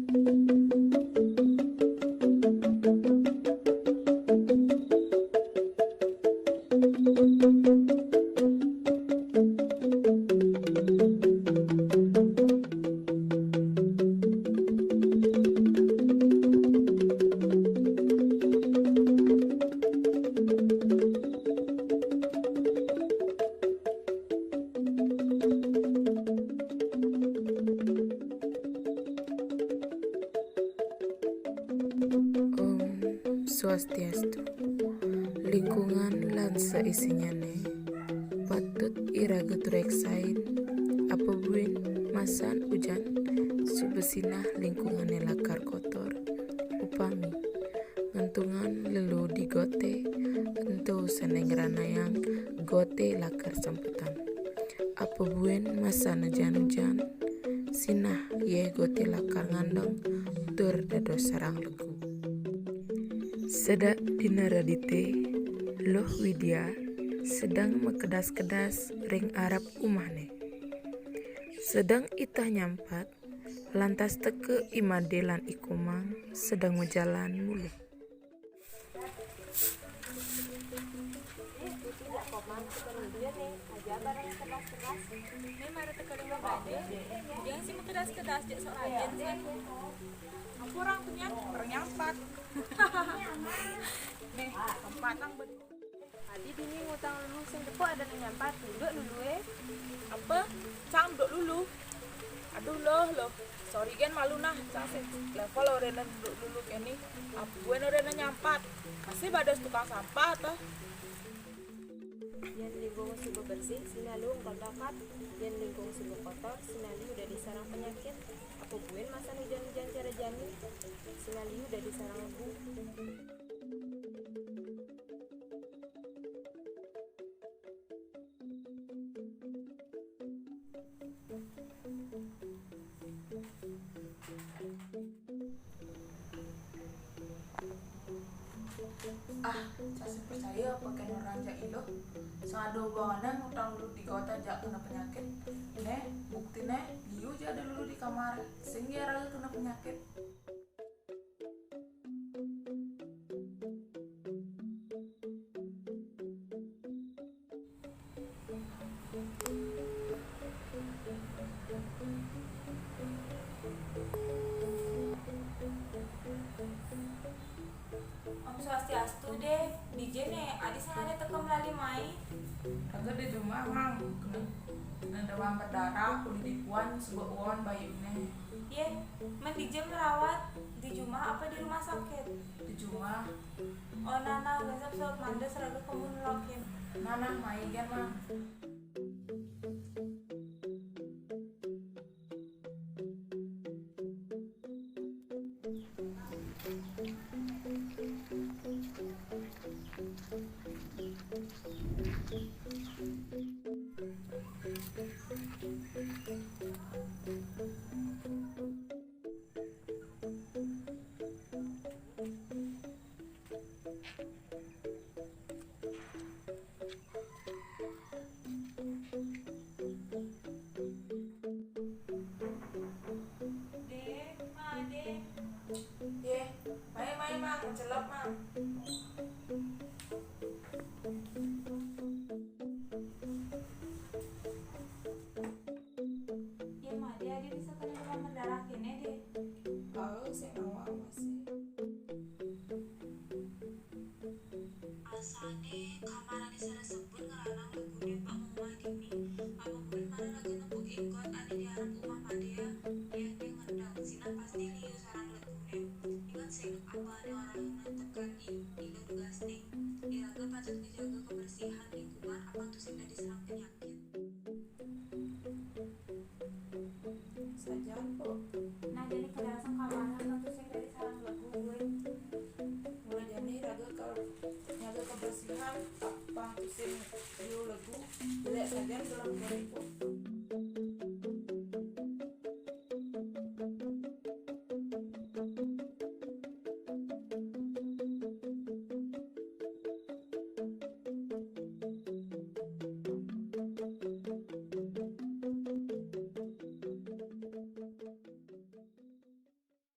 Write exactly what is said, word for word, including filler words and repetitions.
Om Swastiastu. Lingkungan lan saisinyane patut iraga tureksain, apa buin masan ujan suba sinah lingkungane lakar kotor. Upami ngentungan lelu di gote, ento sane ngranayang gote lakar sempetan. Apa buin masan ujan-ujan, sinah ye gote lakar ngandeng tur dados sarang legu. Sedak dina Radite, Luh Widya sedeng makedas-kedas ring arep umahne. Sedeng iteh nyampat, lantas teka I Made lan I Komang sedeng majalan mulih. Nih, mara teka ring Made. Dia sih makedas-kedas, jak sok rajin, san. Aku orang punya, orang nyampat. Nih, tempat nang berdua. Adi dini ngutang lulu sing depok ada nang nyampat, duduk lulu, eh. Apa? Cang duduk lulu. Aduh, loh, loh. Sorry, gen malu nah, cang sing level orena duduk lulu keni. Apa buin orena nyampat? Masih badas tukang sampah, toh. Yen lingkungan suba bersih, sinah liu engkon bakat. Yen lingkungan suba kotor, sinah liu dadi sarang penyakit. Apa buin masan ujan-ujan cara jani, sinah liu dadi sarang lebu. Ah, cang sing percaya apa ken orang jak iluh. Sing ada hubungane ngutang lulu di kota jak kena penyakit. Neh, buktine, liu jak ada lulu di kamar. Sing ya raga kena penyakit. Om Swastiastu, Deh. Dije ne, adi sing ane teka melali mai? Raga di jumah, Mang. Kena, kena demam berdarah, uli dipuan, suba uon bayune. Ye, men dije merawat? Di jumah apa di rumah sakit? Di jumah. Oh, nah, nah, besok sot mandes raga kemu nelokin. Nah, nah, mai gen, Mang. Deh, Ma, Deh. Ye, mai, mai, Mang, celep, Mang. Ye, Ma, Deh, adi bisa kena demam berdarah kene, Deh? Tahu, sing nawa masih. Asane kamar ane saresepun ngranang legune Pak Mumadini. Apa buin mara raga nepukin got ane di arep umah Madea? Yah, dia ngendang, sinah pasti liu sarang legune. Inget sing, apa ane orang nang tekan i-, ilo tugasne. Iraga patut ngejaga kebersihan lingkungan, apa tusing dadi sarang penyakit. Sajan, Pok.